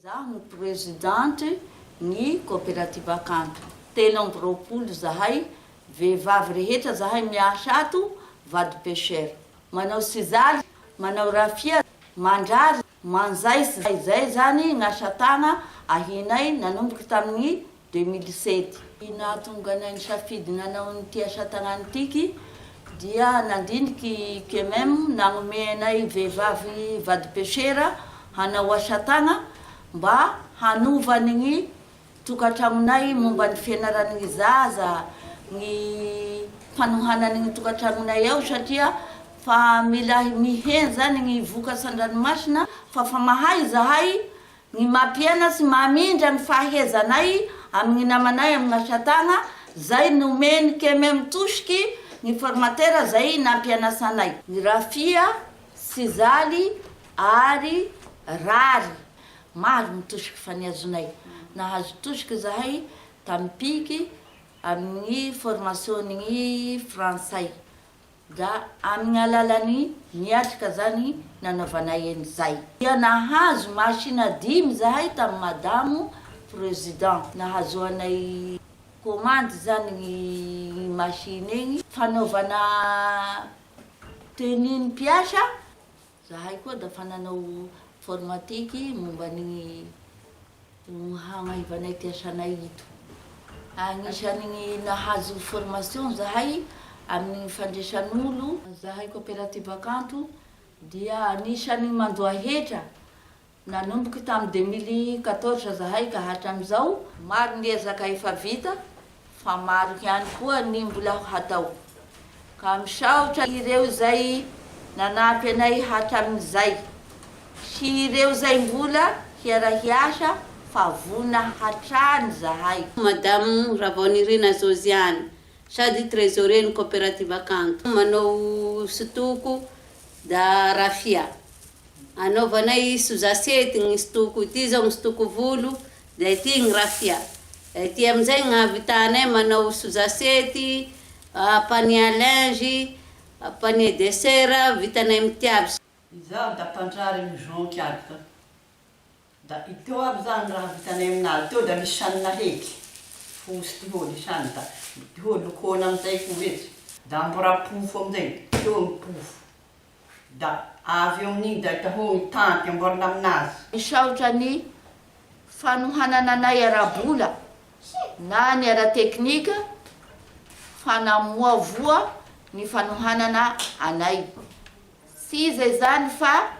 Izaho no Presidente ny Coopérative Kanto. 23 zahay, vehivavy rehetra zahay miasa ato, vady pêcheur. Manao sizaly, manao rafia, mandrary, manjaitsy, izay zany gn'asa tagna ahinay nanomboky tamin'ny 2007. Ny nahatonga anay nisafidy nanao an'ity asa tagnana itiky dia nandiniky QMM nagnome anay vehivavy vady pêcheur hanao asa tagna mba hanovany ny tokantragnonay momba ny fianaran'ny zaza, ny fanohanany ny tokantragnonay ao satria fa mila mihena zany ny vokatra an-dranomasina fa fa mahay zahay ny mampiaina sy mamindra ny fahezanay amin'ny namanay amin'ny asa tagna zay nomeny QMM tosiky ny formateur zay nampianasanay. Ny rafia, sizaly ary rary. Maro ny tosiky fa niazonay. Nahazo tosiky zahay tamin'ny piky amin'ny formation-n'ny frantsay. Da amin'ny alalan'ny niatrika zany nanaovanay an'izay. Dia nahazo machine dimy zahay tamin'ny madamo président. Nahazoanay commande zany ny machine igny fanaovana tenue ny mpiasa. Zahay koa da fa nanao informatique momba ny hagnaivanay ty asanay ito. Agnisan'ny nahazo formation zahay amin'ny fandraisan'olo. Zahay coopérative Kanto dia anisan'ny mandoa hetra nanomboky tamin'ny 2014 zahay ka hatramizao. Maro ny ezaka efa vita fa maro ihany koa ny mbola hatao. Ka misaotra ireo izay nanampy anay hatramin'izay sy ireo izay mbola hiara-hiasa fa vonona hatrany zahay. Madame Ravaonirina Josiane, sady trésorier ny coopérative Kanto, manao hosodoko da rafia. Anaovanay sous-assiette ny hosodoko, ity zao ny hosodoko volo, da ity ny rafia. Ity amin'izay no ahavitanay manao sous-assiette, panier à linge, panier dessert, vitanay amin'ity aby. Izaho da mpandrary ny jonc aby ka. Da iteo aby zany raha vitanay aminazy teo da misy sanina heky, fosy ty hô ny sany da ty hô lokona amizay koa izy, da ambora pofo amizay, teo ny pofo, da avy eo amin'igny da hita hô ny tanty amboarina aminazy. Misaotra ny fanohanana anay ara-bola na ny ara-teknika fa namoavoa ny fanohanana anay. Tsy iza izany fa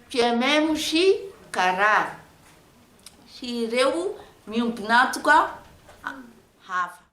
PMM sy Kara sy ireo miombon'antoka hafa.